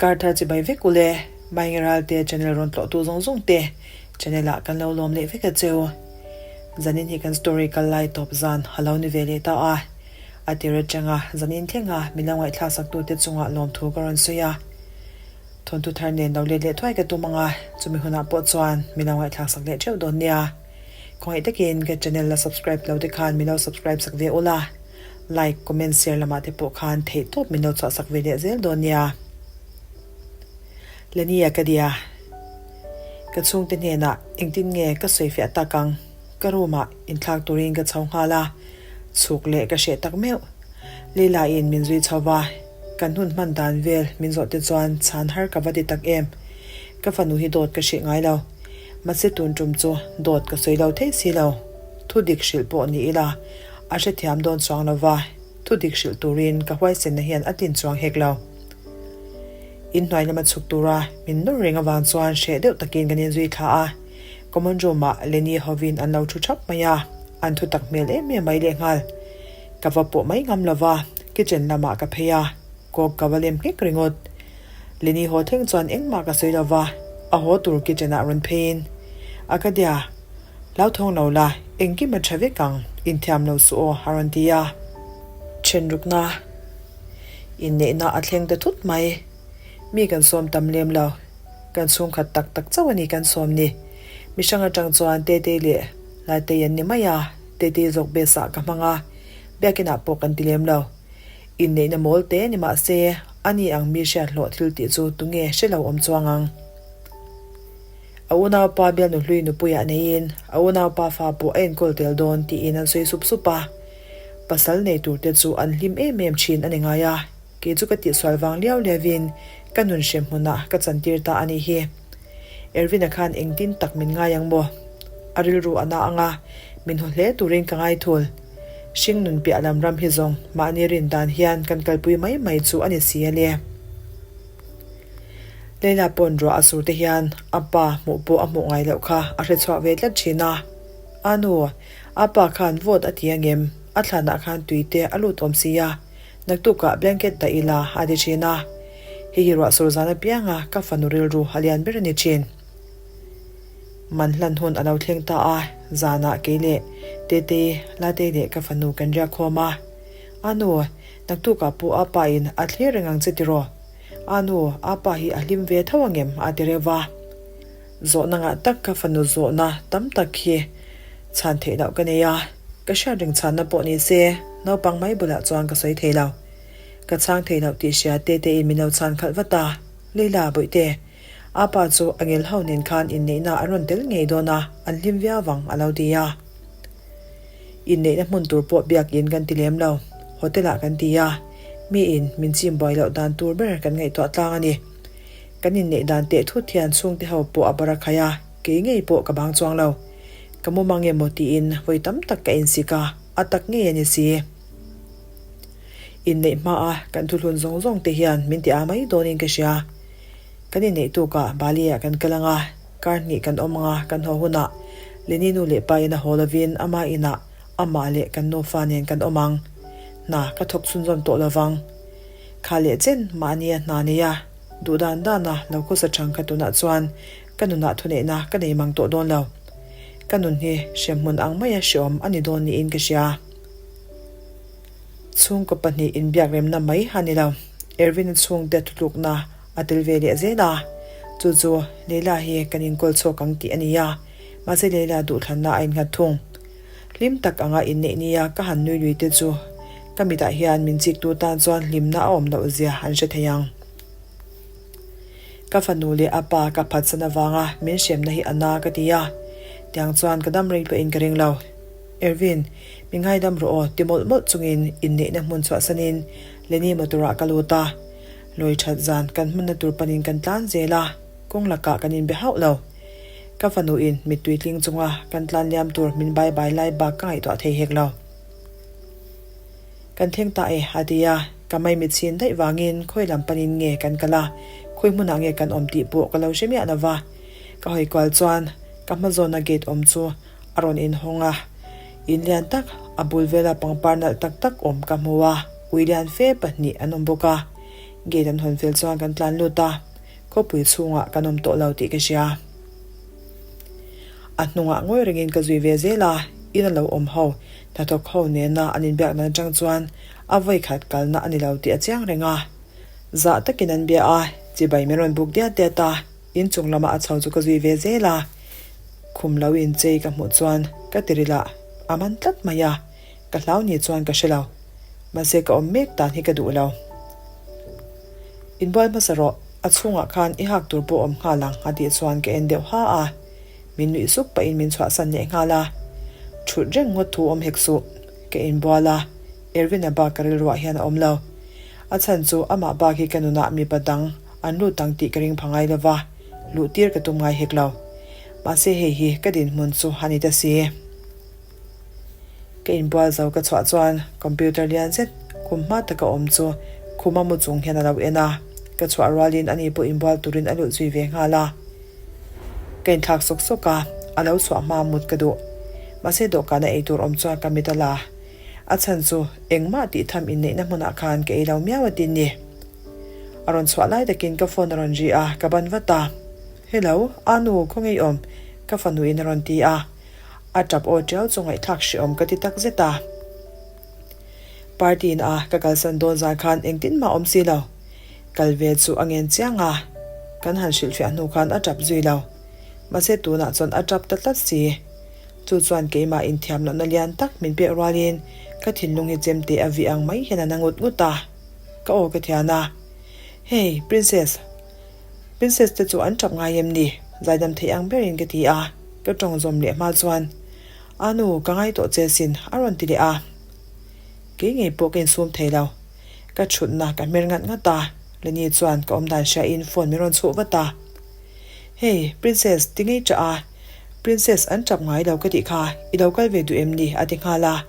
Kar thar chibai vek ule, Maingeralte channel rawn tlawhtu zawng zawng te channel ah kan lo lawm leh vek a cheu. Zanin hi kan story kal lai tawp zan a lo ni ve leh ta a, a tir atanga zanin thlenga min lo ngaihthlak sak tute chungah lawmthu ka rawn sawi a. Thawnthu thar nen lo let leh thuai ka tum anga, chumi hunah pawh chuan min lo ngaihthlak sak leh theuh dawn nia. Khawngaih takin ka channel la subscribe lo te khan min lo subscribe sak ve ula, like, comment, share lamah te pawh khan theih tawp min lo chhuah sak ve leh zel dawn nia. Lenia ka dia. Ka chhungte hnenah engtin nge ka sawi fiah tak ang? Ka room ah inthlak turin ka chho nghal a, chhuk leh ka hreh tak meuh. Leila in min zui chho va, kan hun hman dan vel min zawh te chuan chhan har ka va ti tak em. Ka fanu hi dawt ka hrih ngai lo. Mahse tun tum chu dawt ka sawi lo thei si lo. Thu dik hrilh pawh ni ila a hrethiam dawn chuang lo va, thu dik hrilh turin ka huaisenna hian a tlin chuang hek lo. Inhnuai lama chhuk tura min nawr reng avang chuan hreh deuh takin kan inzui thla a. Common room ah Lenny hovin an lo thu thap mai a, an thu tak hmel em em mai lehnghal. Ka va pawh mai ngam lo va, kitchen lamah ka phei a, kawk ka va lem nghek ringawt. Lenny haw thleng chuan engmah ka sawi lo va, a haw tur kitchen ah rawn pheiin, Akadia, hlauthawng lo la, engkim a tha vek ang, inthiam lo suh aw, a rawn ti a. Thenrukna inneihna a thleng ta thut mai. Mi kan sawm tam lem lo. Kan chhungkhat tak tak chauh a ni kan sawm ni. Mi hrang atang chuan Tetei leh Latei an ni mai a, Tetei zawk base ah ka hmang a, biakinah pawh kan ti lem lo. Inneihna mawl te ni mah se, a ni ang mi hriat hlawh thil tih chu tunge hre lo awm chuang ang. A unaupa bialnu hlui nupuiah neiin a unaupa fa pawh a enkawl tel dawn tiin an sawi sup sup a. Pasal nei turte chu an hlim em em thin a ni ngai a. Kei chu ka tihsual vang liau liauin ka nun hrem hmunah ka chantir ta a nih hi. Ervin-a khan engtin tak min ngai ang maw? A rilru a na ang a, min haw hle turin ka ngai thul. Hring nun piah lam ram hi zawng mahni rin dan hian kan kalpui mai mai chu a ni si a le. Leila pawn ruah a sur te hian a pa hmuh pawh a hmuh ngai loh kha a hre chhuak ve tlat thin a. A nu, a pa khan vote a ti angem? A thlanah khan tui te a lut awm si a. Naktukah blanket dah ila a ti thin a, hei hi ruah sur zan apianga ka fanu rilru a lian ber a ni thin. Man hlan hun a lo thleng ta a, zanah kei leh Tetei, Latei leh ka fanu kan riak khawm a. A nu, naktukah pawh a pa in a thlir reng ang che tiraw? A nu, a pa hi a hlim ve tho angem? a ti reuh va. Zawhna ngah tak ka fanu zawhna tam tak hi chhan theih loh ka nei a, ka hriat reng chhanna pawh ni se naupang mai bulah chuan ka sawi thei lo. Ka chhang thei loh tih hria te tein min lo chhan khalh vat a, Leila Bawihte, a pa chu a ngel ho nen khan inneihna an rawn tel ngei dawn a, an hlim viau vang a lo ti a. Inneihna hmun tur pawh biakin kan ti lem lo, hotel ah kan ti a, miin min chim buai loh dan tur ber kan ngaihtuah tlang a ni. Kan inneih dan teh thut hian chhungte ho pawh a bar a khai a, kei ngei pawh ka bang chuang lo. Ka mu mang emaw tiin vawi tam tak ka insik a, a tak ngei a ni si. Inneih hma a kan thuhlun zawng zawng te hian min ti a mai dawnin ka hria. Kan inneih tukah Bali ah kan kal ang a, kar hnih kan awm ang a, kan haw hunah Lenny nu leh pa in a haw lovin ama inah amah leh kan nufa nen kan awm ang. Hna ka thawk chhunzawm tawh lovang. Kha leh chen mahnia hna nei a. Duh dan dana lo khawsa chang kha tunah chuan ka nunah thuneihna ka nei mang tawh dawn lo. Ka nun hi hremhmun ang maia hreawm a ni dawn niin ka hria. Chhungkaw pahnih inbiakremna mai a ni lo. Ervin-a chhungte thutlukna a tel ve leh zel a. Chu chu Leila hi kan inkawl chhuak ang tih a ni a, mahse Leila duhthlanna a innghat thung. Hlim tak anga inneih nia ka han nui lui te chu ka mitah hian min chiktu tan chuan hlimna a awm loh zia an hre thei ang. Ka fanu leh a pa ka phatsan avanga min hremna hi a na ka ti a, tiang chuan ka dam rei pawhin ka ring lo. Ervin, mi ngaidam rawh aw ti mawlh mawlh chungin inneihna hmun chhuahsanin Lenny motor ah ka lut a, lawi that zan kan hmanna tur panin kan tlan zel a, kawng lakah kan inbe hauh lo. Ka fanu in mittui tling chunga kan tlan liam tur min bai bai lai bak ka ngaihtuah thei hek lo. Kan thleng ta e, a ti a, ka maimit chhin daih vangin khawi lam panin nge kan kal a, khawi hmunah nge kan awm tih pawh ka lo hre miah lo va. Ka hawi kual chuan ka hma zawna gate awm chu a rawn inhawng a, in lian tak a bul vela pangpar nalh tak tak awm ka hmu a, ui lian fe pahnih an awm bawk a. Gate an hawn fel chuan kan tlan lut a, khawpui chhungah kan awm tawh lo tih ka hria. A hnungah ngawi rengin ka zui ve zel a, in a lo awm ho, hnathawk ho nena an inbiak dan atang chuan a vawi khat kalna a ni lo tih a chiang reng a. Zah takin an bia a, chibai min rawn buk diat diat a, inchung lama a chho chu ka zui ve zel a. Khum lo inchei ka hmuh chuan ka tiril ah a man tlat mai a, ka hlau ni chuan ka hre lo. Mahse ka awm mek dan hi ka duh lo. Inbual hmasa rawh, a chhungah khan i hak tur pawh awm nghal ang a tih chuan ka en deuh ha a. Min nuih sup pahin min chhuahsan leh nghal a. Thut reng ngawt thu awm hek suh. Ka inbual a, Erwin-a bak ka rilruah hian a awm lo. A chhan chu amah bak hi ka nunah mipa dang an lut ang tih ka ring pha ngai lova, luh tir ka tum ngai hek lo. Mahse hei hi ka dinhmun chu a ni ta si. Ka inbual zo ka chhuah chuan computer lian zet khum hma taka awm chu khuma mu chung hian a lo en a, ka chhuah rualin ani pawh inbual turin a lut zui ve nghal a. Ka inthlak sawk sawk a, a lo chhuah hma mut ka duh. Mahse dawhkana ei tur awm chuan ka mit a la. A chhan chu engmah tih tham inneihna hmunah khan ka ei lo miau a tin ni. A rawn chhuah lai takin ka phone a rawn ri a, ka ban vat a. Hello, Anu, khawnge i awm? Ka fanuin a rawn ti a. A tap aw tiau chu ngaihthlak hrehawm ka ti tak zet a. Party in a ka kalsan dawn zan khan engtin mah awm si lo. Kal ve chu a ngen chiang a, kan han hrilhfiah hnu khan a tap zui lo. Mahse tunah chuan a tap ta tlat si. Chu chuan keimah inthiam lohna lian tak min pek rualin ka thinlung hi chemte a vih ang mai hian a na ngut ngut a. Ka aw ka thian a, Hey, Princess! Princess te chu an tap ngai em ni? Zaidam theih ang berin ka ti a, ka tawng zawm leh hma chuan, A nu, ka ngai tawh che sin, a rawn ti leh a. Kei ngei pawh ka insum thei lo. Ka thutna ka hmer ngat ngat a, Lenny chuan ka awmdan hriain phone min rawn chhuh vat a. Hey, Princess, ti ngei ṭah a, Princess an ṭap ngai lo ka tih kha, i lo kal ve duh em ni? a ti nghal a.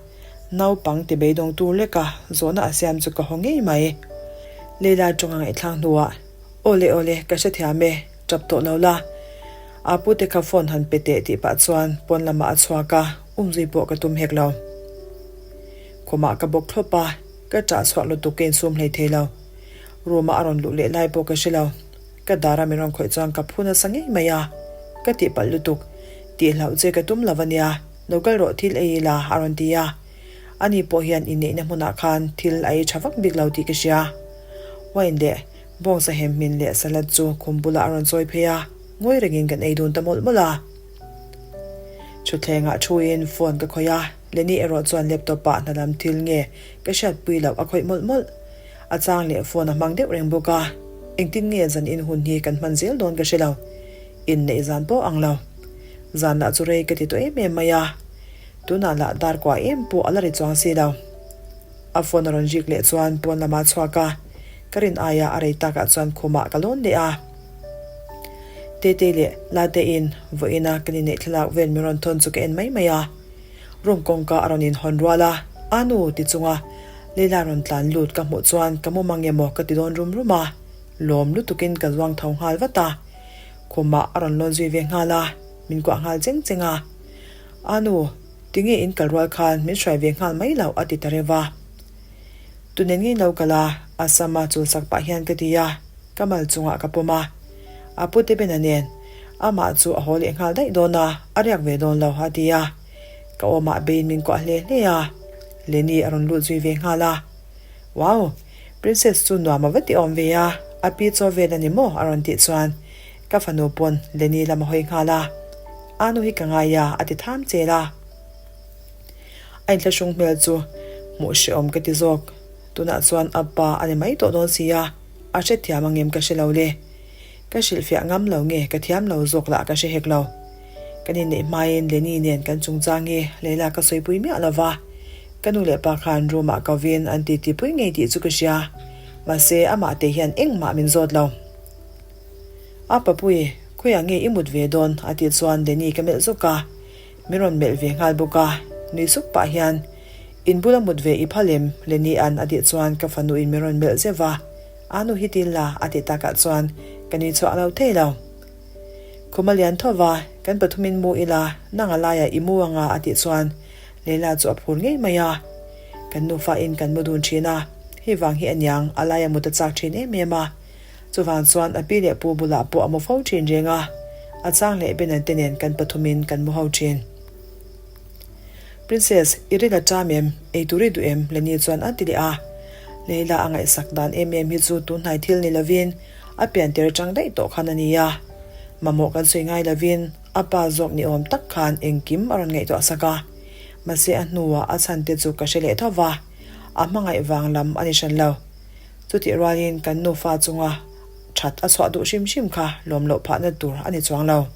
Naupang ti beidawng tur leka zawhna a siam chu ka haw ngei mai. Leila ṭawnga ngaihthlak hnuah, Awle awle, ka hrethiam e, ṭap tawh lo la. A pute kha phone han pe teh tih pah chuan pawn lamah a chhuak a, umzui pawh ka tum hek lo. Khumah ka bawk thlawp a, ka ṭah chhuak lutuk ka insum hlei thei lo. Room-a a rawn luh leh lai pawh ka hre lo. Ka dara min rawn khawih chuan ka phu nasa ngei mai a, ka tihpalh lutuk. Tihhlauh che ka tum lo a nia, lo kal rawh thil ei ila a rawn ti a. Ani pawh hian inneihna hmunah khan thil a ei tha vak bik lo tih ka hria. Wine leh bawngsa hem hmin leh salad chu khum bulah a rawn chawi phei a, ngawi rengin kan ei dun ta mawlh mawlh a. Thutthlengah thuin phone ka khawih a, Lenny erawh chuan laptop ah hna lam thil nge ka hriatpui loh a khawih mawlh mawlh. A chang leh phone a hmang deuh reng bawk a, engtin nge zan in hun hi kan hman zel dawn ka hre lo. Inneih zan pawh ang lo. Zan lah chu rei ka ti tawh em em mai a. Tunah lah dar kuah em pawh a la ri chuang si lo. A phone a rawn rik leh chuan pawn lamah a chhuak a, ka rin aia a rei takah chuan khumah ka lawn leh a. Tete leh Latein vawiina kan inneih thlalak vel min rawn thawn chu ka en mai mai a. Room kawngka a rawn inhawn rual a, A nu ti chunga Leila rawn tlan lut ka hmuh chuan ka mu mang emaw ka ti dawn rum rum a, lawm lutukin ka zuang tho nghal vat a. Khumah a rawn lawn zui ve nghal a, min kuah nghal cheng cheng a. A nu, tinge in kal rual khan min hruai ve nghal mai loh a ti ta reuh a. Tunen ngei lo kal a, a sam a chul sak pah hian ka ti a, ka mal chungah ka pawm a. A pute Bena nen amah chu a haw leh nghal daih dawn a, a riak ve dawn lo a ti a. Ka awmah beiin min kuah hle hle a, Lenny a rawn lut zui ve nghal a. Wow! Princess chu nuam a va ti awm ve a, a pi chaw vel a ni maw? a rawn tih chuan ka fanu pawn Lenny lam a hawi nghal a. Anu hi ka ngai a, a ti tham chel a. A inthlahrung hmel chu hmuh hrehawm ka ti zawk. Tunah chuan a pa a ni mai tawh dawn si a, a hrethiam ang em ka hre lo le. Ka hrilhfiah ngam lo nge ka thiam lo zawk lah ka hre hek lo. Kan inneih hmain Lenny nen kan chungchang hi Leila ka sawipui miah lo va, ka nu leh pa khan room ah ko vin an titi pui ngei tih chu ka hria. Mahse amah te hian engmah min zawt lo. A papui, khawiah nge i mut ve dawn? a tih chuan Lenny ka melh zawk a, min rawn melh ve nghal bawk a, nui suk pah hian, In bula mut ve i phal em? Lenny an a tih chuan ka fanu in min rawn melh zeuh va, A nu hi til la a tih takah chuan ka nui chhuah lo thei lo. Khum a lian tho va, kan pathumin mu ila, nang a laiah i mu anga a tih chuan Leila chu a phur ngei mai a. Kan nufa in kan mu dun thin a. Hei vang hi aniang a laia mut a chak thin em em a. Chuvang chuan a pi leh pu bulah pawh a mu fo thin reng a, a chang leh Benan te nen kan pathumin kan mu ho thin. Princess, i ril a ṭam em? Ei tur i duh em? Lenny chuan a ti leh a. Leila a ngaihsak dan em em hi chu tunhnai thil ni lovin a pian tir aṭang daih tawh khan a ni a. Mamawh kan sawi ngai lovin a pa zawk ni awm tak khan engkim a rawn ngaihtuah sak a. Mahse a hnuah a chhan te chu ka hre leh tho va, a hmangaih vang lam a ni hran lo. Chutih rualin kan nufa chunga that a chhuah duh hrim hrim kha lawm loh phahna tur a ni chuang lo.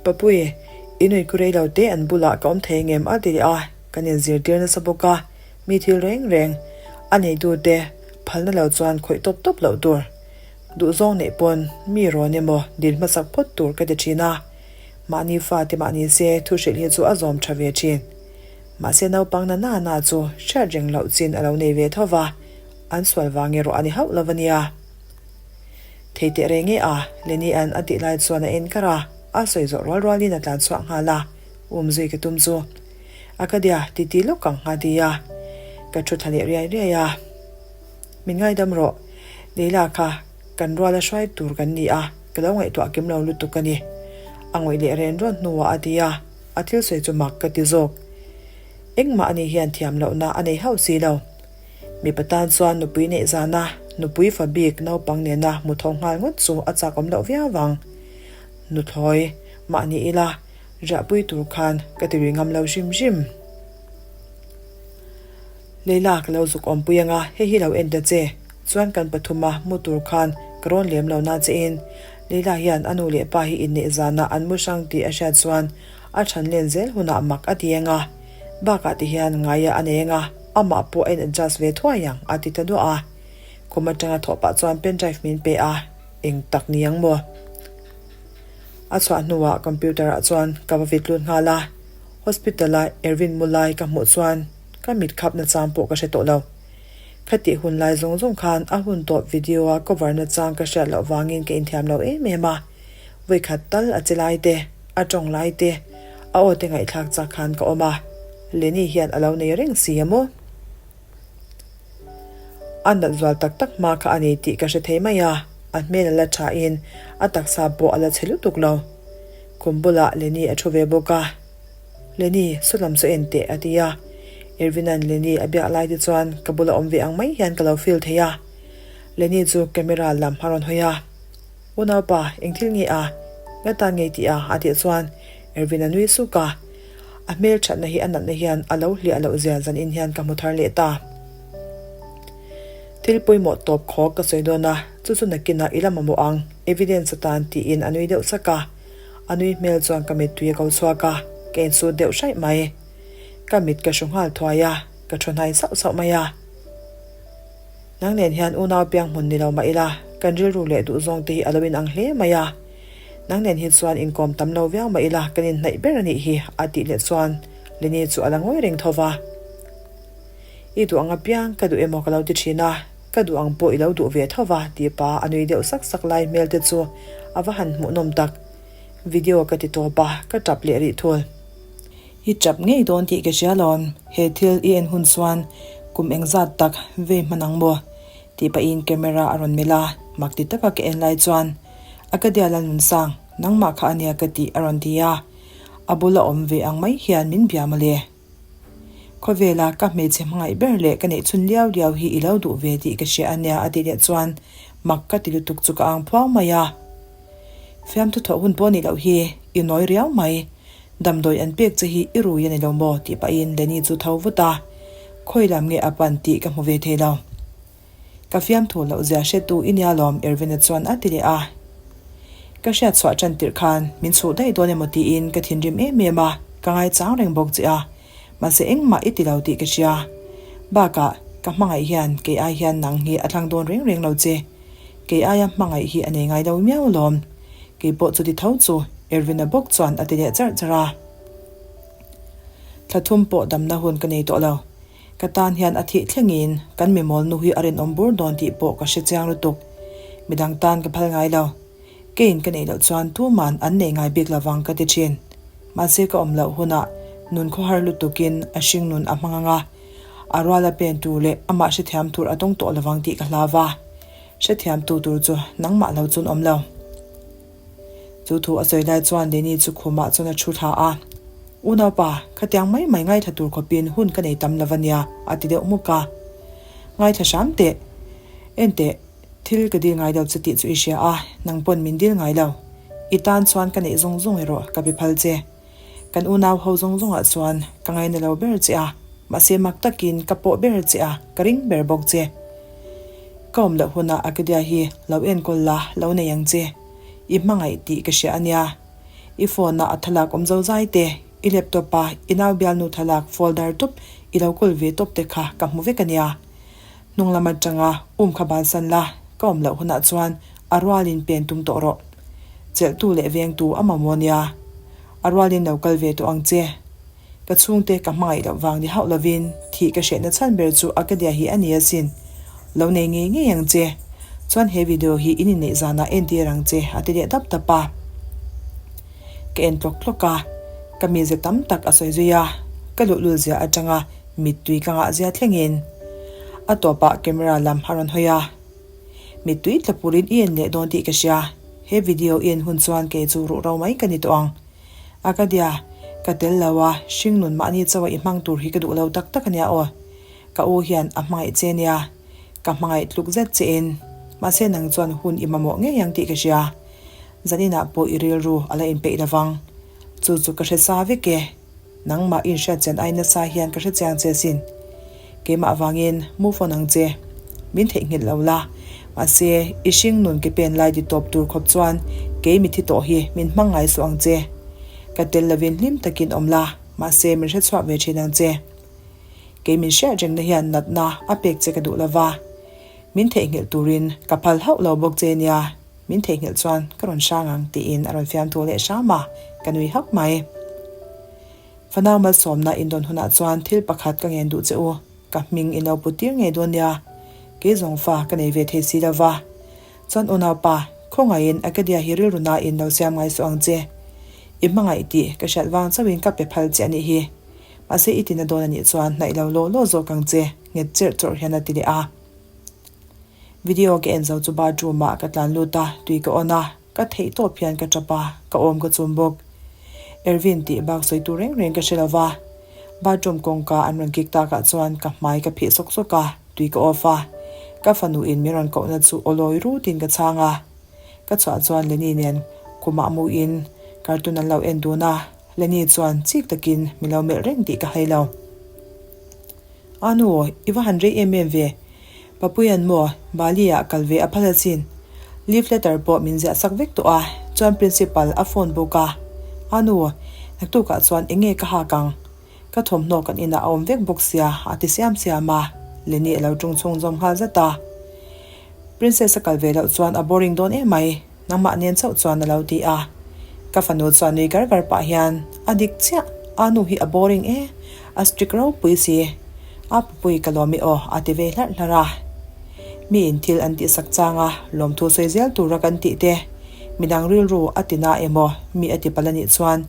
Papui, i nui khu rei lo te an bulah ka awm thei ngem a ti leh a, kan inzirtir nasa bawk a, mi thil reng reng a neitute phalna lo chuan khawih tawp tawp loh tur. Duhzawng neih pawn mi rawn emaw dil hmasak phawt tur ka ti thin a, mahni fate mahni se thu hrilh hi chu a zawm tha ve thin. Mahse naupang na na na chu hriat reng loh chin a lo nei ve tho va, an sual vang erawh a ni hauh lo a nia. Thei teh reng e a, Lenny an a tih lai chuan a en kar a, a sawi zawh rual rualin a tlan chhuah nghal a, um zui ka tum chu. Akadia, titi lawk ang a ti a, ka thu thla leh riai riai a. Min ngaidam rawh, Leila kha kan ruala hruai tur kan ni a, ka lo ngaihtuah kim lo lutuk a ni. A ngawih leh ren rawn hnuah a ti a. A thil sawi chu mak ka ti zawk. Engmah ani hian thiam lohna a nei hauh si lo. Mipa tan chuan nupui neih zana nupui fa bik naupang nena hmu tho nghal ngawt chu a chak awm loh viau vang. Nuthlawi, mahni ila riahpui tur khan ka ti rui ngam lo hrim hrim. Leila ka lo zuk awmpui anga hei hi lo en ta che. Chuan kan pathuma mu tur khan ka rawn lem lo na che in. Leila hian a nu leh pa hi inneih zanah an mu hrang tih a hriat chuan a chhan len zel hunah mak a ti eng a. Bakah ti hian ngaia a nei eng a, amah pawh a in adjust ve thuai ang a ti ta duah a. Khum atanga thawh pah chuan pen drive min pe a, eng tak ni ang maw? A chhuah hnuah computer ah chuan ka va vit lut nghal a. Hospital a Ervin mu lai ka hmuh chuan ka mit khap na chang pawh ka hre tawh lo. Khatih hun lai zawng zawng khan a hun tawp video a cover na chang ka hriat loh vangin ka inthiam lo em em a. Vawikhat tal a che lai te, a tawng lai te, a aw te ngaihthlak chak khan ka awm a. Lenny hian a lo nei reng si a maw? A nat zual tak tak hma kha a ni tih ka hre thei mai a, a hmel a la tha in a taksa pawh a la chhe lutuk lo. Khum bulah Lenny a thu ve bawk a. Lenny, saw lam chu en teh a ti a. Ervin-a'n Lenny a biak lai te chuan ka bula awm ve ang mai hian ka lo feel thei a. Lenny chu camera lam a rawn hawi a. Unaupa, eng thil nge a? Nga tan ngei tih a? a tih chuan Ervin a nui suk a. A hmel thatna hi a natna hian a lo hliah loh zia zanin hian ka hmu thar leh ta. Thil pawimawh tawp khawk ka sawi dawn a, chu chu nakinah i la mamawh ang, evidence atan tiin a nui deuh sak a. A nui hmel chuan ka mittui a ko chhuak a, ka insut deuh hraih mai. Ka mit ka hru nghal thuai a, ka thu hnai sauh sauh mai a. Nang nen hian unau piang hmun ni lo mah ila, kan rilru leh duhzawng te hi a lo inang hle mai a. Nang nen hi chuan inkawm tam lo viau mah ila kan inhnaih ber a nih hi, a tih leh chuan Lenny chu a la ngawi reng tho va. I duh ang apiang ka duh emaw ka lo ti thin a, ka duh ang pawh i lo duh ve tho va tih pa a nui deuh sak sak lai hmel te chu a va han hmuhnawm tak. Video ka ti tawp a, ka tap leh rih thul. I tap ngei dawn tih ka hria lawm, he thil i en hun chuan kum engzat tak vei hman ang maw? tih pahin camera a rawn melh a, mak ti taka ka en lai chuan a ka dial a nunsang, nangmah kha ania ka tih a rawn ti a, a bula awm ve ang mai hian min bia mawle. Khawvela ka hmeichhe hmangaih ber leh ka neih chhun liau liau hi i lo duh ve tih ka hria ania a tih leh chuan mak ka ti lutuk chu ka ang phuau mai a. Fiamthu thawh hun pawh nih loh hi i nawi riau mai. Damdawi an pek che hi i rui a ni lo maw? tih pahin Lenny chu tho vut a, khawi lam nge a pan tih ka hmu ve thei lo. Ka fiamthu loh zia hretu i nia lawm Ervin-a chuan a ti leh a. Ka hriat chhuah tan tirh khan min chhuh daih dawn emaw tiin ka thinrim em em a, ka ngaichang reng bawk che a, mahse engmah i ti lo tih ka hria. Bakah, ka hmangaih hian kei ai hian nang hi a thlang dawn reng reng lo che. Kei aia hmangaih hi a nei ngai lo miau lawm. Kei pawh chuti tho chu Ervin-a bawk chuan a ti leh charh charh a. Thla thum pawh damna hun ka nei tawh lo. Ka tan hian a thih thlengin kan mimawl nu hi a rinawm bur dawn tih pawh ka hre chiang lutuk. Midang tan ka phal ngai lo. Keiin ka neih loh chuan tuman an nei ngai bik lovang ka ti thin. Mahse ka awm loh hunah nun khawhar lutukin a hringnun a hmang ang a. A ruala pen tur leh amah hrethiam tur a tawng tawh lovang tih ka hlau va, hrethiamtu tur chu nangmah lo chun awm lo. Chu thu a sawi lai chuan Lenny chu khumah chuan a thu thla a, Unaupa, khatiang mai mai ngaithla tur khawpin hun ka nei tam lo va nia, a ti deuh hmuk a. Ngaithla hram teh. Enteh, thil ka dil ngai lo che tih chu i hria a, nang pawn min dil ngai lo. I tan chuan ka neih zawng zawng erawh ka pe phal che. Kan unau ho zawng zawngah chuan ka ngaina lo ber che a, mahse mak takin ka pawh ber che a, ka ring ber bawk che. Ka awm loh hunah Acadia hi lo enkawl la, lo nei ang che. I hmangaih tih ka hria a nia. I phone a a thlalak awm zo zai te, i laptop a i nau bialnu thlalak folder tawp i lo kawl ve tawp te kha ka hmu vek a nia. Hnung lam atanga um kha bansan la, ka awm loh hunah chuan a rualin pen tum tawh rawh. Chelhtu leh vengtu a mamawh nia. A rualin lo kal ve tawh ang che. Ka chhungte ka hmangaih loh vang ni hauh lovin thih ka hrehna chhan ber chu Acadia hi a ni asin. Lo nei ngei ngei ang che. Chuan he video hi in inneih zanah entir ang che a ti leh dap dap a. Ka en tlawk tlawk a, ka mize tam tak a sawi zui a, ka luhlul zia atanga mittui ka ngah zia thlengin. A tawpah camera lam a rawn hawi a. Mittui tla purin i en leh dawn tih ka hria, he video i en hun chuan kei chu ruh ro mai ka ni tawh ang. Akadia, ka tel lo a, hringnun mahni chauha i hmang tur hi ka duh lo tak tak ania aw. Ka u hian a hmangaih che nia, ka hmangaih tluk zet che in. Mahse nang chuan hun i mamawh ngei ang tih ka hria. Zaninah pawh i rilru a la inpeih lovang. Chu chu ka hre sa vek e. Nangmah i inhriatchian ai nasa hian ka hrechiang che sin. Keimah avangin move on ang che. Min theihnghilh lo la. Mahse, i hring nun ke pen lai di tawp tur khawp chuan kei mithi tawh hi min hmang ngai suh ang che. Ka tel lovin hlim takin awm la, mahse min hrechhuak ve thin ang che. Kei min hriat rengna hian natna a pek che ka duh lova. Min theihnghilh turin ka phal hauh lo bawk che nia. Min theihnghilh chuan ka rawn hrang ang tiin a rawn fiamthu leh hram a, ka nui hak mai. Fanau malsawmna indawn hunah chuan thil pakhat ka ngen duh che u, ka hming in lo put tir ngei dawn nia. Kei zawng fa ka nei ve thei si lo va. Chuan unaupa, khawngaihin Acadia hi rilru nain lo siam ngai suh ang che. I hmangaih tih ka hriat vang chauhin ka pe phal che a nih hi. Mahse i tina dawn a nih chuan hnaih lo law law zawk ang che, nghet cherh chawrh hian a ti leh a. Video ka en zo chu bathroom ah ka tlan lut a, tui ka on a, ka theih tawp hian ka tap a, ka awm ka chum bawk. Ervin tih bak sawi tur reng reng ka hre lo va, bathroom kawngka an rawn kik takah chuan ka hmai ka phih sawk sawk a, tui ka off a, ka fanu in min rawn kohna chu aw lawi rutin ka chhang a. Ka chhuah chuan Lenny nen khumah mu in cartoon an lo en dun a, Lenny chuan chik takin min lo melh reng tih ka hai lo. A nu, i va han rei em em ve. Papuian maw, Bali ah kal ve a phal asin. Leave letter pawh min ziah sak vek tawh a, chuan principal a phone bawk a. A nu, naktukah chuan eng nge ka hak ang? Ka thawmhnaw kan inah a awm vek bawk sia, a ti siam siam a. Lenny a lo ṭung chhung zawm nghal zat a. Princess a kal ve loh chuan a boring dawn em mai. Nangmah nen chauh chuan a lo ti a. Ka fanu chuan nui gar gar pah hian, A dik chiah, a nu hi a boring e, a strict ropui si. A pupui ka lawm i aw a ti ve hlarh hlarh a. Miin thil an tihsak chang a, lawmthu sawi zel tura kan tih te, midang rilru a ti na emaw mi a ti palh a nih chuan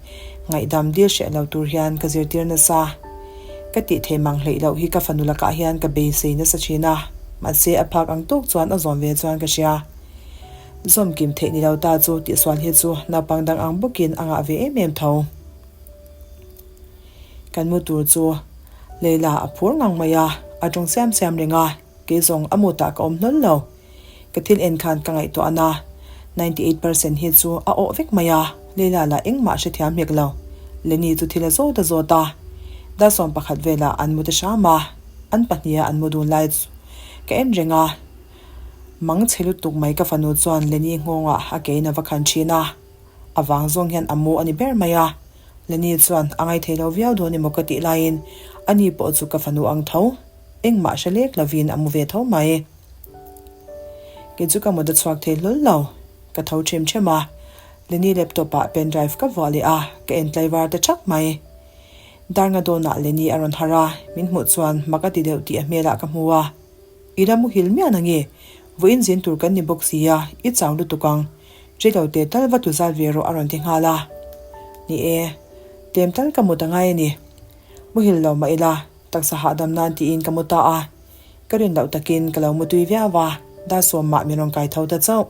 ngaihdam dil hreh lo tur hian ka zirtir nasa. Ka tih thei mang hleih loh hi ka fanu lakah hian ka beisei nasa thin a, mahse a phak ang tawk chuan a zawm ve chuan ka hria. Zawm kim theih ni lo ta chu tihsual hi chu naupang dang ang bawkin a ngah ve em em tho. Kan mu tur chu Leila a phur ngang mai a, a tawng siam siam reng a, kei zawng a mutah ka awm hlawl lo. Ka thil en khan ka ngaihtuah na, 98 percent hi chu a awh vek mai a, Leila lah engmah hrethiam hek lo. Lenny chu thil a zawt a zawt a, Dalsawm pakhat velah an mu ta hram a, an pahniha an mu dun lai chu ka en reng a. Mang chhe lutuk mai ka fanu chuan Lenny nghawngah a ke in a va khan thin a, a vang zawng hian a mu a ni ber mai a. Lenny chuan a ngaithei lo viau dawn emaw ka tih laiin ani pawh chu ka fanu ang tho, engmah hre lek lovin a mu ve tho mai. Kei chu ka mut a chhuak thei hlawl lo, ka tho ṭhem ṭhem a, Lenny laptop ah pen drive ka vuah leh a, ka en tlaivar ta ṭhak mai. Darnga dawnah Lenny a rawn harh a, min hmuh chuan mak a ti deuh tih a hmelah ka hmu a. I la muhil miah na nge? Vawiin zin tur kan ni bawk si a, i chau lutuk ang. Ri lo te tal va tu zal ve rawh a rawn ti nghal a. Ni e, tlem tal ka mut a ngai a ni. Muhil lo mah ila. Taksa hahdam nan tiin ka mu ta a, ka rin loh takin ka lo mu tui viau a, dar sawmah min rawn kai tho ta chauh.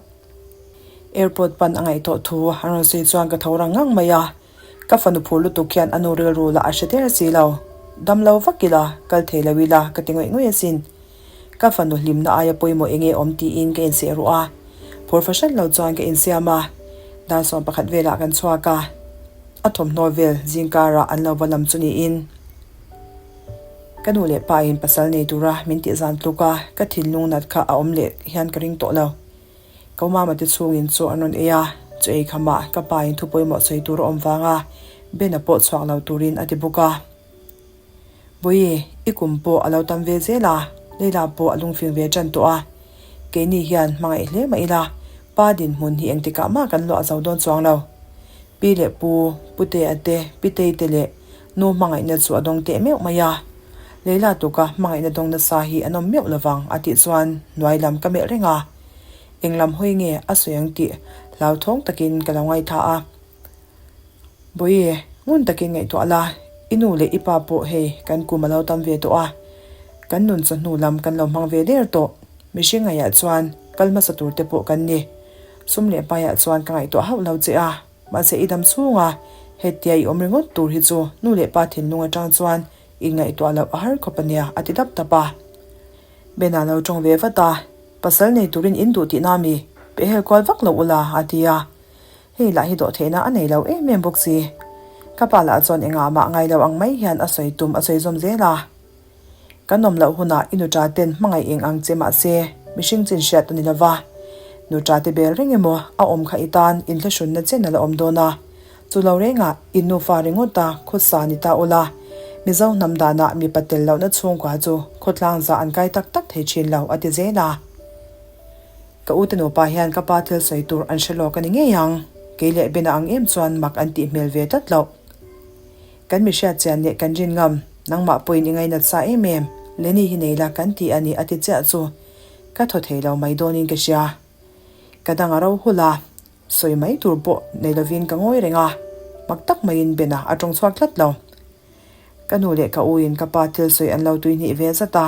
Airport pan a ngaih tawh thu an rawn sawi chuan ka tho rang ngang mai a, ka fanu phur lutuk hian a nu rilru lah a hre der si lo. Dam lo vak ila, kal thei lo ila ka ti ngawih ngawih asin. Ka fanu hlimna aia pawimawh enge awm tiin ka inseh ruh a, phur fahran lo chuan ka insiam a, dar 11 velah kan chhuak a, a thawmhnaw vel zingkarah an lo va lam chu niin. Ka nu leh pa in pasal nei tura min tih zan tluk a, ka thinlung nat kha a awm leh hian ka ring tawh lo. Ka mama te chhungin chaw an rawn ei a, chaw ei khamah ka pa in thu pawimawh sawi tur a awm vang a, Ben-a pawh chhuak lo turin a ti bawk a. Bawihi, i kum pawh a lo tam ve zel a, Leila pawh a lungfing ve tan tawh a. Keini hian hmangaih hle mah ila, pa dinhmun hi engtikah mah kan luah zo dawn chuang lo. Pi leh pu, Putea te, Pitei te leh Nu hmangaihna chu a dawng teh meuh mai a, Leila tuka hmangaihna dawng nasa hi an awm meuh lovang a tih chuan hnuai lam ka melh reng a, eng lam hawi nge a sawi ang tih hlauthawng takin ka lo ngaitha a. Bawihi, ngun takin ngaihtuah la, i nu leh i pa pawh hei kan kum a lo tam ve tawh a, kan nun chawhnu lam kan lo hmang ve der tawh, mihring ngaihah chuan kal hmasa tur te pawh kan ni. Sum leh hmaiah chuan ka ngaihtuah hauh lo che a. Mahse i dam chhunga hetia i awm ringawt tur hi chu nu leh pa thinlung atang chuan i ngaihtuah loh a har khawp ania a ti dap dap a. Ben-a lo tawng ve vat a, Pasal nei turin in duh tihna mi pehhel kual vak lo ula a ti a. Hei lah hi dawhtheihna a nei lo em em bawk si. Ka pa lah chuan engah mah ngai lo ang mai hian a sawi tum a sawi zawm zel a. Kan awm loh hunah i nuṭa ten hmangaih eng ang che mahse mihring chin hriat a ni lova. Nuṭa te bel reng emaw a awm kha i tan inthlahrunna chen a la awm dawn a. Chu lo rengah i nufa ringawta khawsa ni ta ula, Mizo hnam danah mipa tel lohna chhungkua chu khawtlang zah an kai tak tak thei thin lo a ti zel a. Ka ute nupa hian ka pa thil sawi tur an hre lawk a ni ngei ang. Kei leh Bena ang em chuan mak an tih hmel ve tlat loh. Kan mi hriat chian leh kan rin ngam, nangmah pawhin i ngainat sa em em, Lenny hi nei la kan ti a ni a ti chiah chu ka thaw thei lo mai dawnin ka hria. Ka dang a ro hul a, sawi mai tur pawh nei lovin ka ngawi reng a, mak tak maiin Bena a tawng chhuak tlat lo. Ka nu leh ka uin ka pa thil sawi an lo tuihnih ve zat a,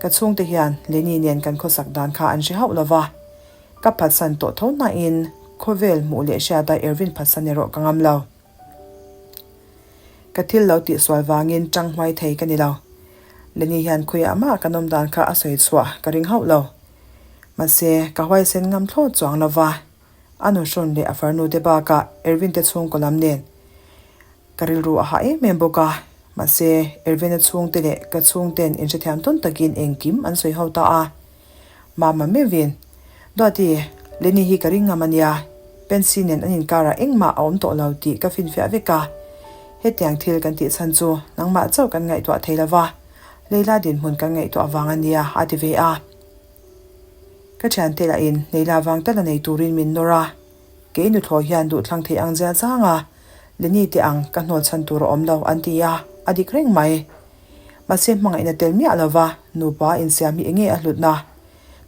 ka chhungte hian Lenny nen kan khawsak dan kha an hre hauh lo va, ka phatsan tawh tho hnain khawvel hmuh leh hriata Ervin phatsan erawh ka ngam lo. Ka thil lo tihsual vangin tang hmai thei ka ni lo. Lenny hian khawiah mah kan awm dan kha a sawi chhuah ka ring hauh lo. Mahse, ka huaisen ngam thlawt chuang lo va, a nuhrawn leh a farnu te bakah Ervin te chhungkaw lam nen ka rilru a hah em em bawk a. Mahse, Ervin-a chhungte leh ka chhungten inhrethiam tawn takin engkim an sawi ho ta a. Mama meuhin, Duati, Lenny hi ka ring ngam a nia, Pensy nen an inkarah engmah a awm tawh lo tih ka finfiah vek a. Hetiang thil kan tih chhan chu nangmah chauh kan ngaihtuah thei lo va, Leila dinhmun kan ngaihtuah vang a nia, a ti ve a. Ka thiante lahin Leila vang tal a nei turin min nawr a, kei nuthlawi hian duhthlang thei ang zia zang a, Lenny te ang ka hnawl chhan tur a awm lo an ti a, a dik reng mai. Mahse hmangaihna tel miah lova nupa insiam hi enge a hlutna?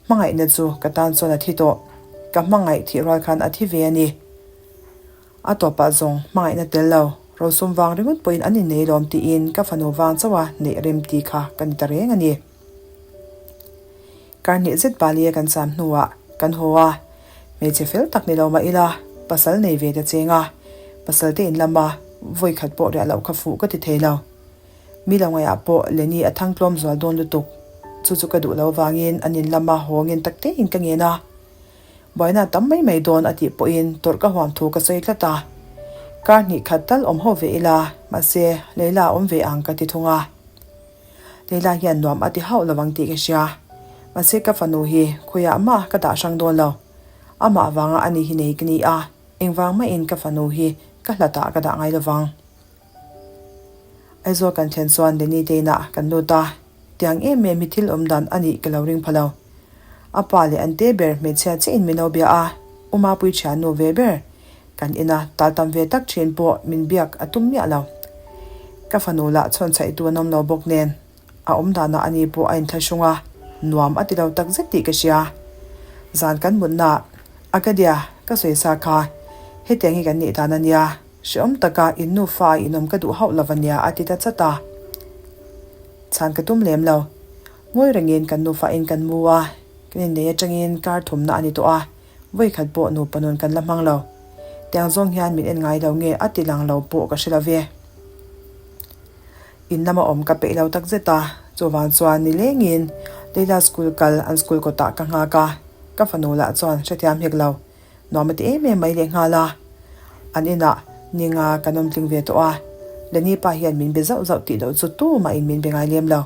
Hmangaihna chu ka tan chuan a thi tawh. Ka hmangaih thih rual khan a thi ve a ni. A tawpah zawng hmangaihna tel lo, rosum vang ringawt pawhin an innei lawm tiin ka fanu vang chauha neih rem ti kha ka ni ta reng a ni. Kar hnih zet Bali a kan cham hnuah kan haw a, hmeichhe fel tak ni lo mah ila pasal nei ve ta cheng a, pasal te in lama vawi khat pawh riah loh kha fuh ka ti thei lo. Mi lo ngaihah pawh Lenny a thang tlawm zual dawn lutuk. Chu chu ka duh lo vangin an in lama haw ngen tak tein ka ngen a. Buaina tam mai mai dawn a tih pawhin tawrh ka huam thu ka sawi tlat a. Kar hnih khat tal awm ho ve ila, mahse Leila a awm ve ang ka ti thung a. Leila hian nuam a ti hauh lo ang tih ka hria. Mahse ka fanu hi khawiah mah ka dah hrang dawn lo. Amah vanga ani hi nei ka ni a, engvang mahin ka fanu hi ka hlatah ka dah ngai lo vang. Aizawl kan thlen chuan Lenny te inah kan lut a, tiang em em hi thil awm dan a nih ka lo ring pha lo. A pa leh an te ber hmeichhia chiahin min lo bia a, U Mapui thiannu ve ber kan ina tal tam ve tak thin pawh min biak a tum miah lo. Ka fanu lah chhawn chhaihtu an awm lo bawk nen a awm danah ani pawh a inthlahrung a, nuam a ti lo tak zet tih ka hria. Zan kan mutnaah Akadia ka sawi sa kha hetiang hi kan nih dan a nia. Hreawm taka in nufa a inawm ka duh hauh lo a nia a ti ta chat a. Chhan ka tum lem lo. Ngawi rengin kan nufain kan mu a, kan innei atangin kar thumna a ni tawh a, vawikhat pawh nupa nun kan la hmang lo. Tiang zawng hian min en ngai lo nge a ti lang lo pawh ka hre lo ve. In lama awm ka peih lo tak zet a, chuvang chuan nilengin Leila school kal an school kawtah ka nghak a, ka fanu lah chuan hrethiam hek lo. Nuam a ti em em mai leh nghal a, an inah ninga kan awm tling ve tawh a, Lenny pa hian min be zauh zauh tih loh chu tumahin min be ngai lem lo.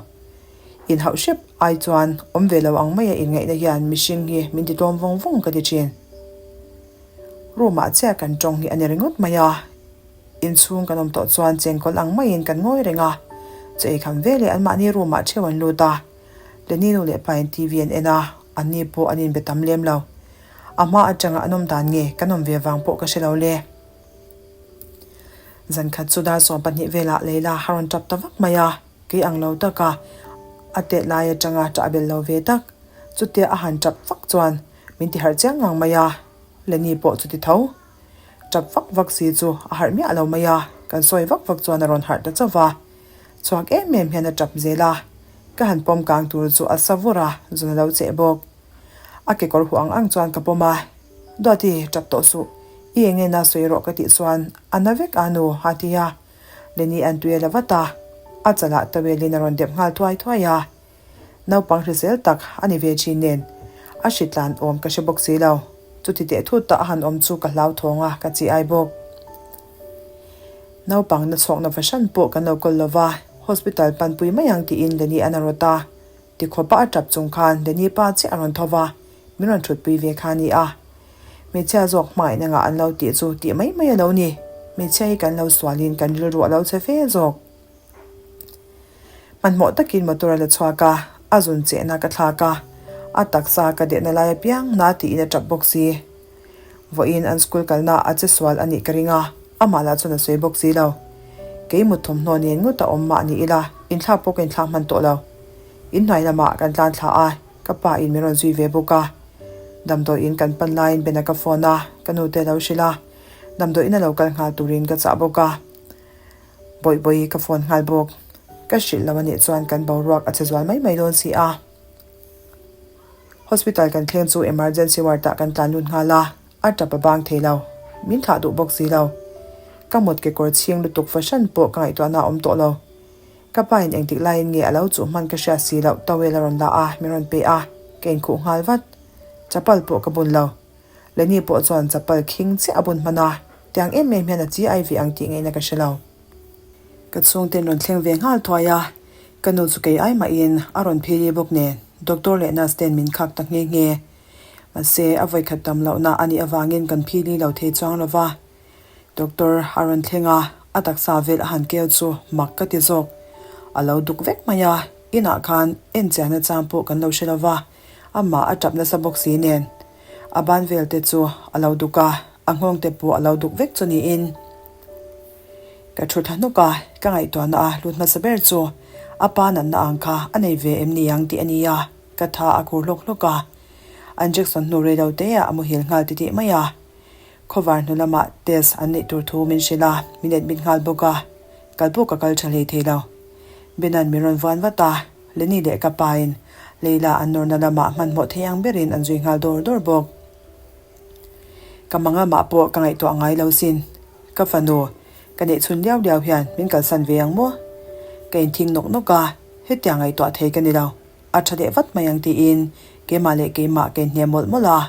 Inhauh hrep ai chuan awm ve lo ang maia inngaihna hian mihring hi min ti tlawm vawng vawng ka ti thin. Room ah chiah kan tawng hi a ni ringawt mai a, inchhung kan awm tawh chuan chengkawl ang maiin kan ngawi reng a, chaw ei kham veleh anmahni room ah theuh an lut a, Lenny nu leh pain TV an en a, anni pawh an inbe tam lem lo. A hma atanga an awm dan nge kan awm ve vang pawh ka hre lo le. Zan khat chu dar 12 velah Leila a rawn tap ta vak mai a, kei ang lo taka a tet lai atanga tah bel lo ve tak. Chutia a han tap vak chuan min ti harh chiang ngang mai a, Lenny pawh chuti tho. Tap vak vak si chu a harh miah lo mai a, kan sawi vak vak chuan a rawn harh ta chauh va. Chhuak em em hian a tap zel a, ka han pawm kang tur chu a sa vur a, zun a lo cheh bawk. A kekawr huh ang ang chuan ka pawm a, Duati, tap tawh suh, i eng nge na sawi rawh ka tih chuan a na vek a nu, a ti a. Lenny an tui a la vat a, a chalah towel in a rawn dep nghal thuai thuai a. Naupang hrisel tak a ni ve thin nen, a hritlan awm ka hre bawk si lo. Chuti teh thut ta a han awm chu ka hlauthawng a, ka chi ai bawk. Naupang na chhawkna fahran pawh kan lo kawl lo va, hospital panpui mai ang tiin Lenny an a rawt a. Tikhawpa a tap chung khan Lenny pa chiah a rawn tho va, min rawn thutpui ve kha a ni a. Hmeichhia zawk hmangaihna ngah an lo tih chu tih mai mai a lo ni. Hmeichhia hi kan lo sualin kan rilru a lo chhe fe zawk. Hmanhmawh takin motor a la chhuak a, a zun chehna ka thlak a, a taksa ka dehna lai apiang na tiin a tap bawk si. Vawiin an school kalna a che sual a nih ka ring a, amah lah chuan a sawi bawk si lo. Kei mut thawmhnaw nen ngawt a awm mah ni ila, inthlak pawh ka inthlak hman tawh lo. Inhnuai lamah kan tlan thla a, ka pa in min rawn zui ve bawk a. Damdawiin kan pan laiin Bena ka phone a, ka nute a lo hrilh a, damdawiin a lo kal nghal turin ka chah bawk a. Bawihbawi ka phone nghal bawk. Ka hrilh lo a nih chuan kan boruak a che zual mai mai dawn si a. Hospital kan thleng chu emergency ward ah kan tlan lut nghal a, a tap a bang thei lo. Min thlah duh bawk si lo. Ka mut kekawr chhing lutuk fahran pawh ka ngaihtuahna a awm tawh lo. Ka pa in engtik laiin nge a lo chuh hman ka hriat si loh towel a rawn la a, min rawn pe a, ka inkhuh nghal vat. Chapal pawh ka bun lo. Lenny pawh chuan chapal khing chiah a bun hman a, tiang em em hian a chi ai ve ang tih ngaihna ka hre lo. Ka chhungten rawn thleng ve nghal thuai a, ka nu chu kei ai mahin a rawn phili bawk nen doctor leh nurse ten min khak ta nghe nghe. Mahse a vawikhat dam lohna a nih avangin kan phili lo thei chuang lo va. Doctor a rawn thleng a, a taksa vel a han keu chu mak ka ti zawk. A lo duk vek mai a, inah khan enchiahna chang pawh kan lo hre lo va, amah a tap nasa bawk si nen. A ban vel te chu a lo duk a, a nghawng te pawh a lo duk vek chu niin. Ka thu thla hnuk a, ka ngaihtuahna a lut hmasa ber chu a pa natna ang kha a nei ve em ni ang tih a ni a, ka tha a khur hlawk hlawk a. An Jackson hnu rei lo te ah a muhil nghal titih mai a. Khawvar hnu lamah test an neih tur thu min hrilh a, min admit nghal bawk a, kal pawh ka kal tha hlei thei lo. Bena'n min rawn vuan vat a, Lenny leh ka pain Leila an nawrna lamah hmanhmawh thei ang berin an zui nghal dawr dawr bawk. Ka mangamah pawh ka ngaihtuah ngai lo sin. Ka fanu, ka neih chhun liau liau hian min kalsan ve ang maw? Ka inthing nawk nawk a, hetiang ngaihtuah thei ka ni lo. A tha leh vat mai ang tiin keimah leh keimah ka inhne mawlh mawlh a.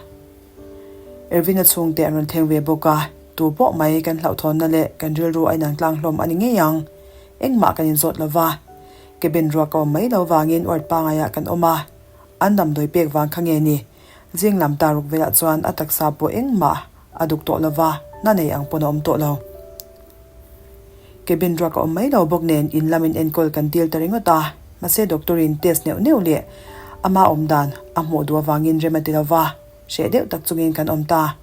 Ervina chhungte an rawn thleng ve bawk a, tu pawh mai kan hlauhthawnna leh kan rilru a inang tlang hlawm a ni ngei ang. Engmah kan inzawt lo va, cabin ruak a awm mai lo vangin ward pangaiah kan awm a, an damdawi pek vang kha nge ni? Zing lam ta ruk velah chuan a taksa pawh engmah a duk tawh lo va, na nei ang pawn a awm tawh lo. Cabin ruak a awm mai lo bawk nen in lam in enkawl kan dil ta ringawt a, mahse doctor in test neuh neuh leh ama awm dan a hmuh duh avangin rem a ti lo va, hreh deuh tak chungin kan awm ta.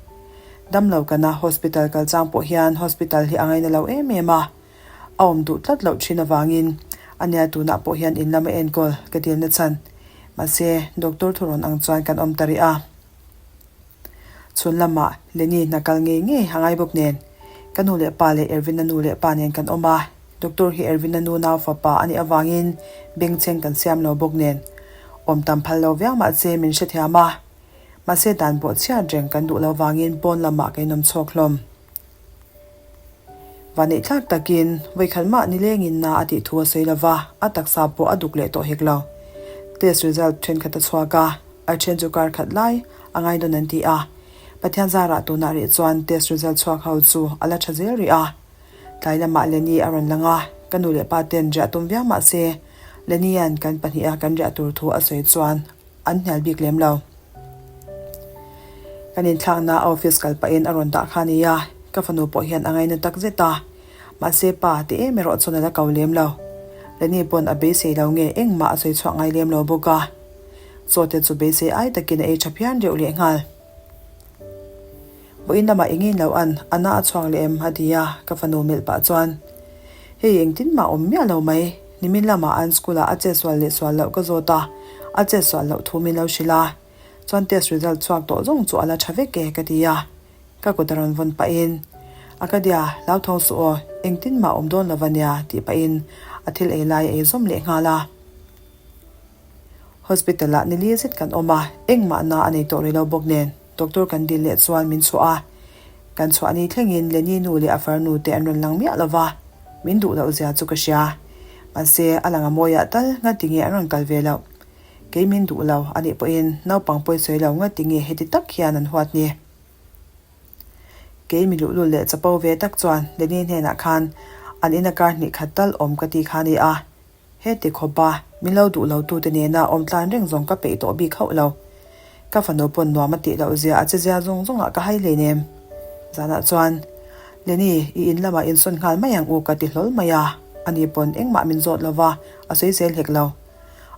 Damlo kana hospital kal chang pawh hian hospital hi a ngaina lo em em a, a awm duh tlat loh thin avangin a nia tunah pawh hian in lama enkawl ka dilna chhan. Mahse doctor thurawn ang chuan kan awm ta rih a. Chhun lamah Lenny hna kal ngei ngei a ngai bawk nen ka nu leh pa leh Ervin-a nu leh pa nen kan awm a. Doctor hi Ervin-a nu nau fapa a nih avangin bengchheng kan siam lo bawk nen. Awm tam phal lo viau mah se min hrethiam a. Mahse dan pawh chhiat reng kan duh lo vangin pawn lamah ka inawm chhuak hlawm. Vanneih thlak takin vawikhat mah nilengin na a tih thu a sawi lo va, a taksa pawh a duk leh tawh hek lo. Test result thenkhat a chhuak a, a then chu kar khat lai a ngai dawn an ti a. Pathian zarah tunah rih chuan test result chhuak ho chu a la tha zel rih a. Tlai lamah Lenny a rawn lang a, ka nu leh pa ten riah tum viau mah se, Lenny-a'n kan pahniha kan riah tur thu a sawi chuan an hnial bik lem lo. Kan inthlakna a office kal pahin a rawn dah kha a ni a, ka fanu pawh hian a ngaina tak zet a, mahse pa ti em erawh chuan a la ko lem lo. Lenny pawn a beisei lo nge engmah a sawi chhuak ngai lem lo bawk a, chaw te chu beisei ai takin a ei tha phian reuh lehnghal. Vawiin lamah engin lo an, a na a chhuak leh em? a ti a, ka fanu melh pah chuan, Hei engtin mah awm miah lo mai, nimin lamah an school ah a chet sual leh sual loh ka zawt a, a chet sual loh thu min lo hrilh a, chuan test result chhuak tawh zawng chu a la tha vek e ka ti a, ka kut a rawn vawn pahin, Akadia, hlauthawng suh aw, engtin mah awm dawn lo va nia tih pahin a thil ei lai a ei zawm leh nghal a. Hospital ah nili zet kan awm a, engmah na a nei tawh rih lo bawk nen. Doctor kan dil leh chuan min chhuah a, kan chhuah ni thlengin Lenny nu leh a farnu te an rawn lang miah lo va, min duh loh zia chu ka hria. Mahse, a lang a mawiah tal ngati nge an rawn kal ve loh? Kei min duh lo a nih pawhin naupang pawi sawi lo ngati nge heti tak hian an huat ni? Kei mi luhlul leh chapo ve tak chuan Lenny hnenah khan an ina kar hnih khat tal awm ka ti kha a ni a, Heti khawpa min lo duh lo tute nena awm tlan reng zawng ka peih tawh bik hauh lo. Ka fanu pawn nuam a tih loh zia a che zia zawng zawngah ka hai hleinem. Zanah chuan, Lenny, i in lamah insawn nghal mai ang u ka ti hlawl mai a, ani pawn engmah min zawt lo va, a sawi zel hek lo.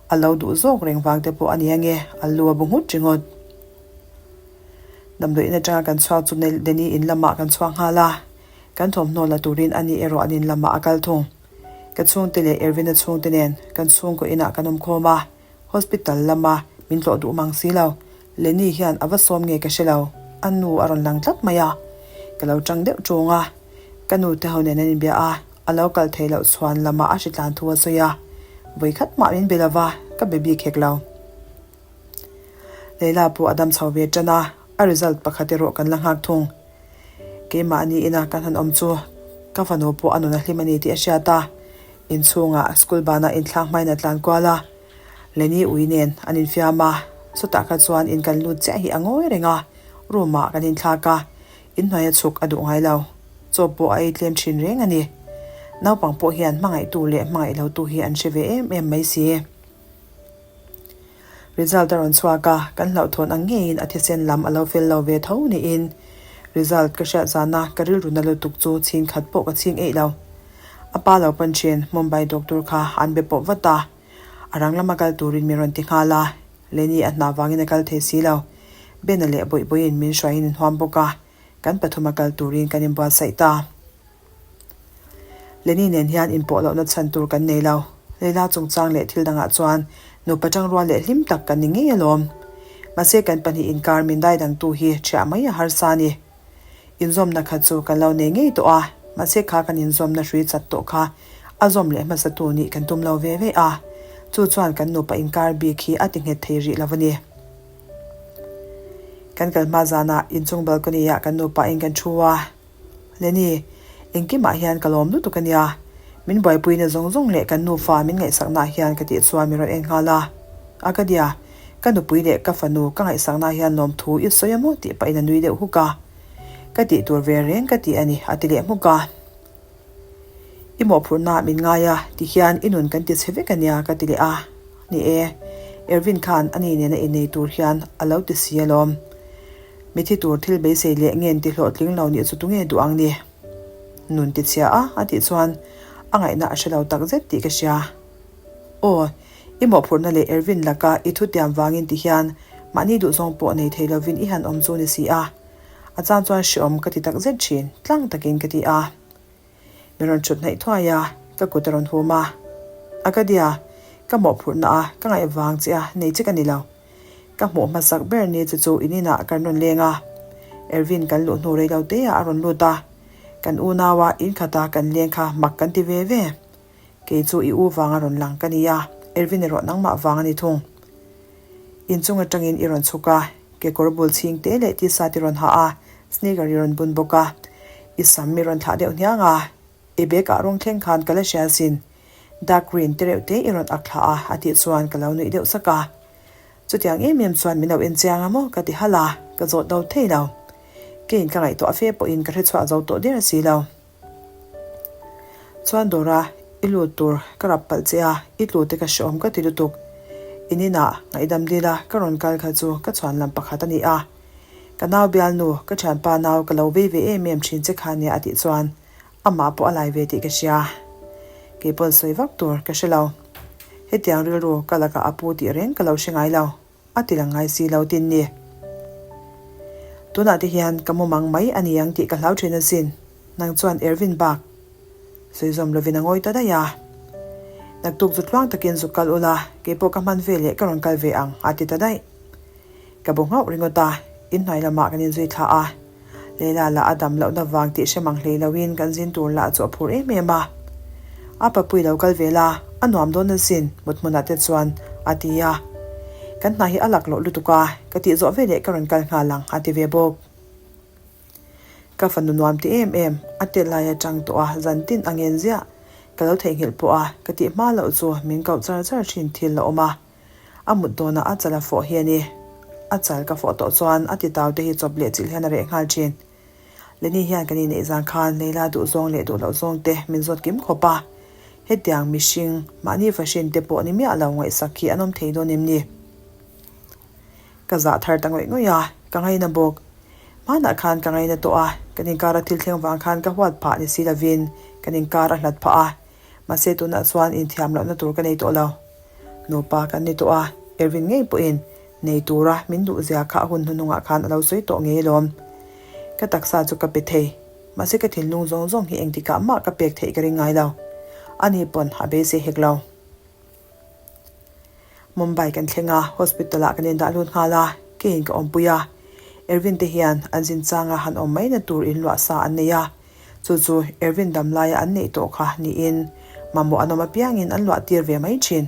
A lo duh zawk reng vang te pawh a ni ange, a lu a bu nghut ringawt. Damdawiin atanga kan chhuak chu Lenny in lamah kan chhuak nghal a, kan thawmhnaw la turin ani erawh an in lamah a kal thung. Ka chhungte leh Ervina chhungte nen kan chhungkaw inah kan awm khawm a, hospital lama min tlawh duh mang si lo. Lenny hian a va sawm nge ka hre lo, a nu a rawn lang tlat mai a. Ka lo tang deuh ṭung a, ka nu te ho nen an inbia a, a lo kal theih loh chhuan lamah a hritlan thu a sawi a, vawikhat mah min be lo va, ka be bik hek lo. Leila pawh a dam chho ve ṭan a, a result pakhat erawh kan la nghak thung. Keimahni ina kan han awm chu ka fanu pawh a nun a hlim a ni tih a hriat a, inchhungah school banah inthlak hmain a tlan kual a, Lenny ui nen an infiam a, chutah kha chuan in kan lut chiah hi a ngawi reng a, room ah kan inthlak a, inhnuai a chhuk a duh ngai lo. Chaw pawh a ei tlem thin reng a ni. Naupang pawh hian hmangaihtu leh hmangaih lotu hi an hre ve em em mai si. Result a rawn chhuak a, kan hlauhthawn ang ngeiin a thisen lam a lo fel lo ve tho niin result ka hriat zana ka rilru na lutuk chu chhin khat pawh ka chhing eih lo. A pa lo pawn thin Mumbai doctor kha an be pawh vat a, a rang lama kal turin min rawn ti nghal a, Lenny a hna vangin a kal thei si lo. Bena leh Bawihbawiin min hruaiin an huam bawk a, kan pathuma kal turin kan inbuatsaih ta. Lenny nen hian inpawh lohna chhan tur kan nei lo. Leila chungchang leh thil dangah chuan nupa tangrual leh hlim tak kan ni ngei alawm. Mahse kan pahnih inkar min dai dangtu hi ṭhiah mai a harsa a ni. Inzawmna kha chu kan lo nei ngei tawh a, mahse kha kan inzawmna hrui chat tawh kha a zawm leh hmasatu nih kan tum lo ve ve a, chu chuan kan nupa inkar bik hi a ti nghet thei rih lo a ni. Kan kal hma zanah inchung balcony ah kan nupa in kan thu a. Lenny, engkimah hian ka lawm lutuk a nia. Min buaipuina zawng zawng leh kan nufa min ngaihsaknaah hian ka tih chuan min rawn en nghal a. Akadia, ka nupui leh ka fanu ka ngaihsaknaah hian lawmthu i sawi a maw tih pahin a nui deuh huk a. Ka tih tur ve reng ka ti a ni, a ti leh hmuk a. I mawhphurhnaah min ngai a, ti hian i nun kan ti chhe vek a nia ka ti leh a. Ni e, Ervin khan ani nena innei tur hian a lo ti si alawm. Mithi tur thil beisei leh ngen ti hlawhtling lo nih chu tunge duh ang ni? Nun ti chhia a, a tih chuan a ngaihna a hre lo tak zet tih ka hria. Aw, i mawhphurhna leh Ervin laka i thutiam vangin ti hian mahni duhzawng pawh nei thei lovin i han awm chu ni si a. A chang chuan hreawm ka ti tak zet thin, tlang takin ka ti a. Min rawn thut hnaih thuai a, ka kut a rawn hum a. Akadia, ka mawhphurhna a, ka ngaih vang che a, nei che ka ni lo. Ka hmuh hmasak ber ni che chu in inah kan rawn leng a. Ervin kan luh hnu rei lo te ah a rawn lut a. Kan unaua in khata kan leng kha mak kan ti ve ve. Kei chu i u vanga rawn lang ka ni a, Ervin erawh nangmah vang a ni thung. Inchung atangin i rawn chhuk a, kekawr bul chhing te leh t-shirt i rawn ha a, sneaker i rawn bun bawk a. I sam i rawn thlah deuh hniang a, i bag ah rawng thleng khan ka la hria sin. Dark green te reuh te i rawn ak thlah a, a tih chuan ka lo nuih deuh sak a. Chutiang em em chuan min lo en chiang a maw ka ti halh a, ka zawt do thei lo. Keiin ka ngaihtuah fe pawhin ka hre chhuah zo tawh der si lo. Chuan Dora, i lut tur ka rap palh che a, i tlu te ka hreawm ka ti lutuk. In inah ngaihdam dil a ka rawn kal kha chu ka chhuan lam pakhat a ni a. Ka nau bialnu, ka thianpa nau ka lo vei ve em em thin che kha nia a tih chuan amah pawh a lai ve tih ka hria. Kei pawn sawi vak tur ka hre lo. Hetiang rilru ka lakah a pu tih reng ka lo hre ngai lo. A ti lang ngai si lo tin ni. Tunah te hian ka mumang mai a ni ang tih ka hlau thin asin. Nang chuan Ervin bak sawi zawm lovin a ngawi ta daih a. Naktuk zu tluang takin zuk kal ula, keipawh ka hman ve leh ka rawn kal ve ang a ti ta daih. Ka bu nghauh ringawt a, inhnuai lamah kan inzui thla a. Leila lah a dam lohna vang tih hre mang hlei loin kan zin tur lah chu a phur em em a. A papui lo kal ve la, a nuam dawn asin, mut hmunah te chuan a ti a. Kan hna hi a lak loh lutuk a, ka tih zawh veleh ka rawn kal nghal ang a ti ve bawk. Ka fanu nuam ti em em, a tet lai atang tawh a zan tin a ngen ziah. Ka lo theihnghilh pawh a, ka tih hma loh chu min koh char char thin thil a awm a. A mut dawnah a chal a fawh hi a ni. A chal ka fawh tawh chuan a titau te hi chawp leh chilh hian a reh nghal thin. Lenny hian kan inneih zan khan Leila duh zawng leh duh loh zawng te min zawt kim khawp a. Hetiang mihring, mahni fahrin te pawh ni miah lo ngaihsak hi an awm thei dawn em ni? Ka zah thar ta ngawih ngawih a, ka ngaina bawk. Hmanah khan ka ngaina tawh a, kan inkara thil thleng vang khan ka huat phah ni si lovin kan inkar a hlat phah a. Mahse tunah chuan inthiam lohna tur ka nei tawh lo. Nupa kan ni tawh a, Ervin ngei pawhin nei tura min duh zia kha a hun hnuhnungah khan a lo sawi tawh ngei alawm. Ka taksa chu ka pe thei, mahse ka thinlung zawng zawng hi engtikah mah ka pek theih ka ring ngai lo. Ani pawn a beisei hek lo. Mumbai kan thleng a, hospital ah kan indah lut nghal a, keiin ka awmpui a. Ervin te hian an zin changa han awm maina tur inluah sa an nei a, Chu chu Ervin dam laia an neih tawh kha niin mamawh an awm apiangin an luah tir ve mai thin.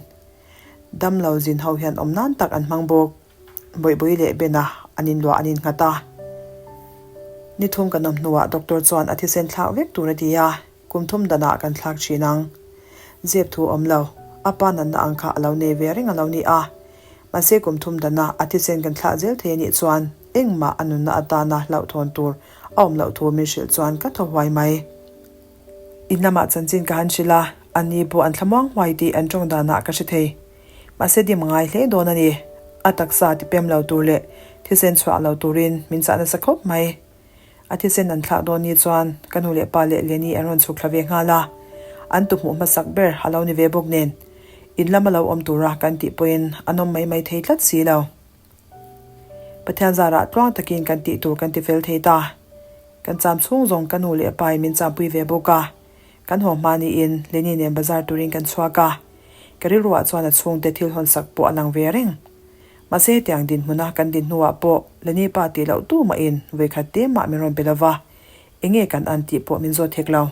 Damlo zin ho hian awm nan tak an hmang bawk. Bawihbawi leh Bena an inluah an innghat a. Ni thum kan awm hnuah doctor chuan a thisen thlak vek tur a ti a, kum thum danah kan thlak thin ang. Zep thu awm lo, a pa natna ang kha a lo nei ve reng a lo ni a. Mahse kum thum dana a thisen kan thlah zel thei a nih chuan engmah a nunna atana hlauhthawn tur a awm loh thu min hrilh chuan ka thaw huai mai. In lamah chanchin ka han hrilh a, an ni pawh an thlamuang huai tih an tawng danah ka hre thei. Mahse dim ngai hle dawn a ni. A taksa tipem lo tur leh thisen chhuah lo turin min chah nasa khawp mai. A thisen an thlah dawn ni chuan ka nu leh pa leh Lenny an rawn chhuk thla ve nghal a, an tuhmuh hmasak ber a lo ni ve bawk nen in lama lo awm tura kan tih pawhin an awm mai mai thei tlat si lo. Pathian zarah tluang takin kan tih tur kan ti fel thei ta. Kan cham chhung zawng ka nu leh pa in min champui ve bawk a, kan haw hma niin Lenny nen bazar turin kan chhuak a, ka rilruah chuan a chhungte thil hawnsak pawh a lang ve reng. Mahse hetiang dinhmuna kan din hnuah pawh Lenny pa tih loh tu mahin vawikhat te mah min rawn pe lova, enge kan an tih pawh min zawt hek lo.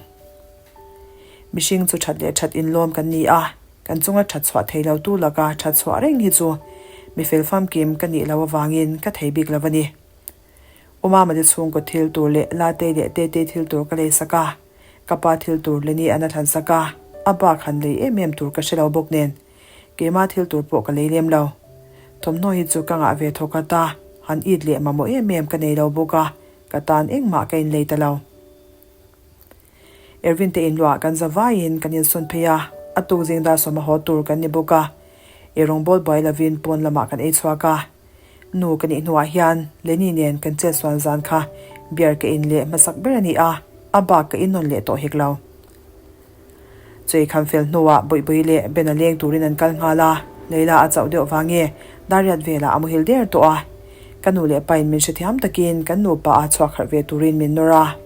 Mihring chu that leh that inlawm kan ni a, kan chunga that chhuah thei lo tu laka that chhuah reng hi chu mi fel famkim ka nih loh avangin ka thei bik lo a ni. U Mama te chhungkaw thil tur leh Latei leh Tetei thil tur ka lei sak a, ka pa thil tur Lenny an a thlan sak a, a bak han lei em em tur ka hre lo bawk nen. Keimah thil tur pawh ka lei lem lo. Thawmhnaw hi chu ka ngah ve thawk a ta, han it leh mamawh em em ka nei lo bawk a, ka tan engmah ka inlei ta lo. Ervin te inluah kan za vaiin kan insawn phei a, a tuk zing dar sawma haw tur kan ni bawk a, eirawng bawl buai lovin pawn lamah kan ei chhuak a. Nu ka nih hnuah hian Lenny nen kan chetsual zan kha beer ka in leh hmasak ber a ni a, a bak ka innawn leh tawh hek lo. Chei kham fel hnuah Bawihbawi leh Ben a leng turin an kal nghal a, Leila a chauh deuh vang nge Dariat velah a muhil der tawh a. Ka nu leh pain min hrethiam takin kan nupa a chhuak harh ve turin min nawr a.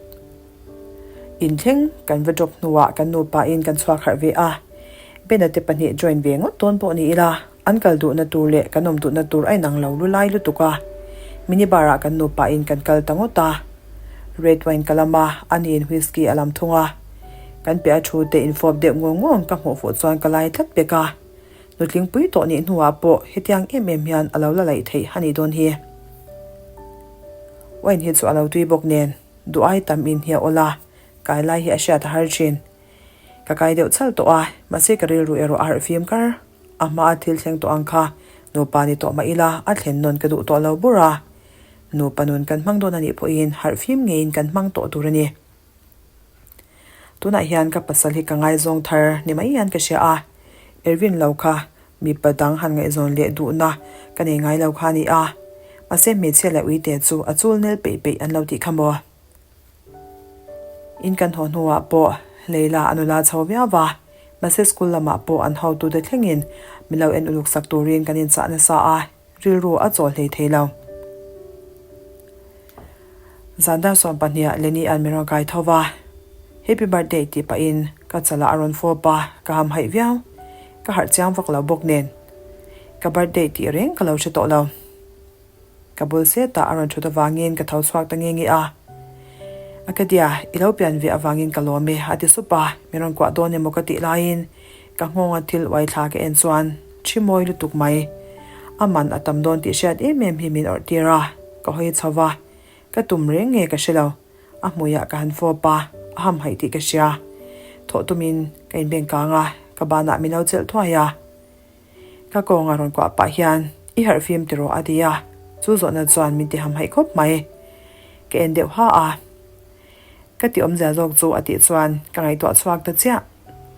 Inthleng kan va drop hnuah kan nupa in kan chhuak harh ve a. Ben-a te pahnih join ve ngawt dawn pawh ni ila an kal duhna tur leh kan awm duhna tur a inang lo lu lai lutuk a. Mini bar ah kan nupa in kan kal ta ngawt a. Red wine ka lam a, aniin whisky a lam thung a. Kan piah a thu te infawp deuh ngawng ngawng ka hmuh fuh chuan ka lai tlat pek a. Nutling pui tawh nih hnuah pawh hetiang em em hian a lo la laih theih a nih dawn hi. Wine hi chu a lo tui bawk nen, duh ai tam in hi a awl a, kai lai hi a hriat a har thin. Ka kai deuh chal tawh a, mahse ka rilru erawh a harh fim kar. A hmaa thil thleng tawh ang kha nupa ni tawh mah ila a thlen nawn ka duh tawh lo bur a. Nupa nun kan hmang dawn a nih pawhin harh fim ngeiin kan hmang tawh tur a ni. Tunah hian ka pasal hi ka ngaizawng thar ni mai hian ka hria a, Ervin lo kha mipa dang han ngaihzawn leh duhna ka nei ngai lo kha a ni a, mahse hmeichhia leh uite chu a chul nel peih peih an lo tih kha maw? In kan haw hnuah pawh Leila a nula chho viau va, mahse school lamah pawh an hotute thlengin min lo en uluk sak turin kan inchah nasa a. Rilru a chawl hlei thei lo. Zan dar 12 ah Lenny an min rawn kai tho va, Happy birthday tih pahin ka chalah a rawn fawp a, ka ham haih viau. Ka harh chiang vak lo bawk nen. Ka birthday tih reng ka lo hre tawh lo. Ka bul setah a rawn thut avangin ka tho chhuak ta nge nge a. Acadia, i lo pian ve avangin ka lawm e a ti sup a, min rawn kuah dawn emaw ka tih laiin Ka nghawnga thil uai thla ka en chuan thi mawi lutuk mai. A man a tam dawn tih hriat em em hi min awrh tir a, ka hawi chho va. Ka tum reng nge ka hre lo. A hmuiah ka han fawp a, a hamhaih tih ka hria. Thawh tumin ka inbeng kang a, ka banah min lo chelh thuai a. Ka kawnga rawn kuah pah hian, I harh fim tiraw a ti a, chu zawhna chuan min ti hamhaih khawp mai. Ka en deuh ha a. Ka ti awmzia zawk chu a tih chuan ka ngaihtuah chhuak ta chiah.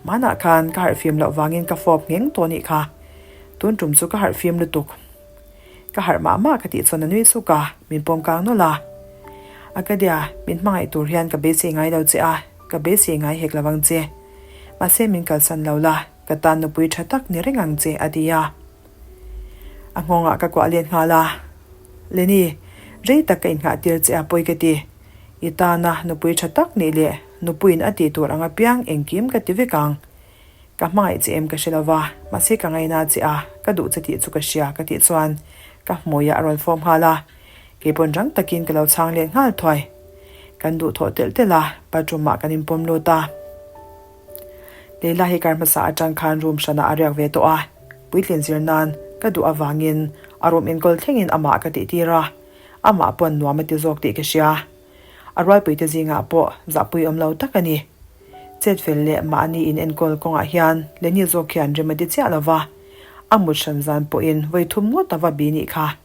Hmanah khan ka harh fim loh vangin ka fawp ngheng tawh nih kha. Tun tum chu ka harh fim lutuk. Ka harh mah mah ka tih chuan a nui suk a, min pawm kang nawlh a. Acadia, min hmangaih tur hian ka beisei ngai lo che a, ka beisei ngai hek lo ang che. Mahse min kalsan lo la, ka tan nupui tha tak ni reng ang che a ti a. A nghawngah ka kuah let nghal a. Lenny, rei tak ka innghah tir che a pawi ka ti. I tana nupui tha tak nih leh nupuiin a tih tur ang apiang engkim ka ti vek ang. Ka hmangaih che em ka hre lo va, mahse ka ngaina che a, ka duh che tih chu ka hria ka tih chuan ka hmuiah a rawn fawm nghal a, kei pawn rang takin ka lo chhang let nghal thuai. Kan duh thawh telh telh a, bathroom ah kan inpawm lut a. Leila hi kar hmasa atang khan room hranah a riak ve tawh a, puitlin zir nan ka duh avangin a room enkawl thlengin amah ka tih tir a. Amah pawn nuam a ti zawk tih ka hria. A rualpuite zingah pawh zahpui awm lo tak a ni. Chet fel leh mahni in enkawl kawngah hian Lenny zawk hian rem a ti chiah lo va, a mut hran zan pawhin vawi thum ngawt a va bi nih kha.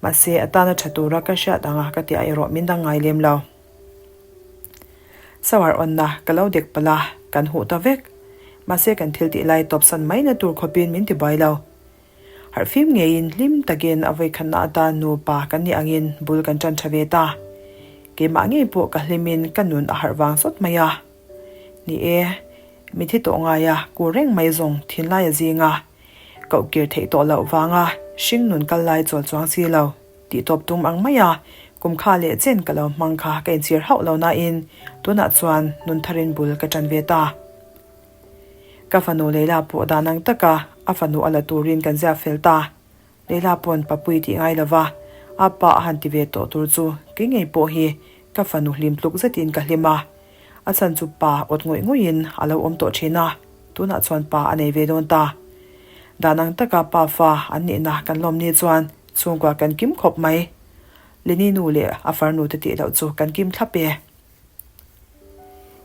Mahse a tana tha tura ka hriat anga ka tih ah erawh min dang ngai lem lo. Shower awnna ka lo dek palh a, kan huh ta vek. Mahse kan thil tih lai tawpsan mai na tur khawpin min ti buai lo. Harhfim ngeiin hlim takin a vawikhatna atan nupa kan nih angin bul kan tan tha ve ta. Keimah ngei pawh ka hlimin ka nun a harh vang sawt mai a. Ni e, mithi tawh ngaia kur reng mai zawng thinlai a zing a, koh kir theih tawh loh vanga hring nun kal lai chawl chuang si lo tih tawp tum ang mai a, kum kha leh chen ka lo hmang kha ka inchhir hauh lo nain tunah chuan nun tharin bul ka tan ve ta. Ka fanu Leila pawh dan ang taka a fanu a la turin kan ziak fel ta. Leila pawn papui tih ngai lova a pa a han ti ve tawh tur chu kei ngei pawh hi ka fanu hlim tluk zetin ka hlim a. A chhan chu pa awt ngawih ngawih in a lo awm tawh thin a, tunah chuan pa a nei ve dawn ta. Dan ang taka pa fa an nihna kan lawm ni chuan chhungkua kan kim khawp mai. Lenny nu leh a farnu te tih loh chu kan kim thlap e.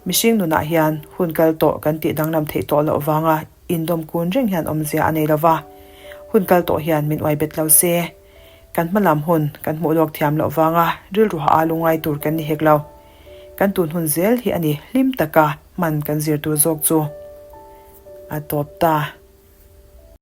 Mihring nunah hian hun kal tawh kan tih danglam theih tawh loh vanga indawm kun reng hian awmzia a nei lo va, hun kal tawh hian min uai bet lo se. Kan hmalam hun kan hmuh lawk thiam loh vanga rilru ha a lungngai tur kan ni hek lo. Kan tun hun zel hi a ni hlim taka hman kan zir tur zawk chu a tawp ta.